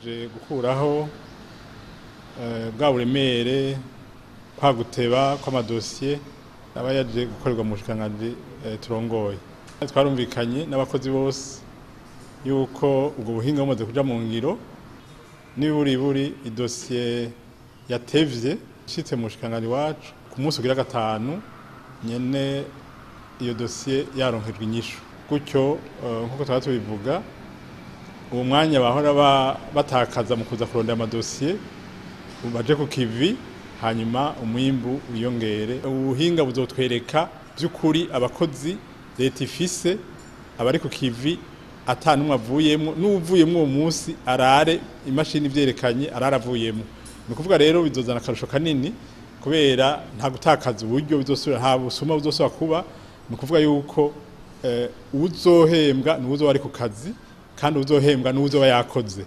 Tuje gukuraho bwa buremere kwa guteba kw'amadosiye aba yaje gukorerwa mu bushikiranganji turongoye. Twarumvikanye n'abakozi bose yuko ubwo buhinga bumaze kuja mu ngiro, niburiburi idosiye yatevye ishitse mu bushikiranganji wacu ku munsi ugira gatanu nyene iyo dosiye yaronkejwe inyishu. Gutyo nkuko twaba tubivuga, uwo mwanya bahora batakaza mu kuza kurondera amadosiye baje ku kivi, hanyuma umwimbu wiyongere. Ubuhinga buzotwereka by'ukuri abakozi leta ifise abari ku kivi ata n'umwe avuyemwo, n'uwuvuyemwo uwo munsi arare imashini ivyerekanye arare avuyemwo. Ni ukuvuga rero bizozana akarusho kanini kubera nta gutakaza uburyo bizosubira, nta busuma buzosubira kuba. Ni ukuvuga yuko uwuzohembwa ni uwuzoba ari ku kazi, kandi uwuzohembwa ni uwuzoba yakoze.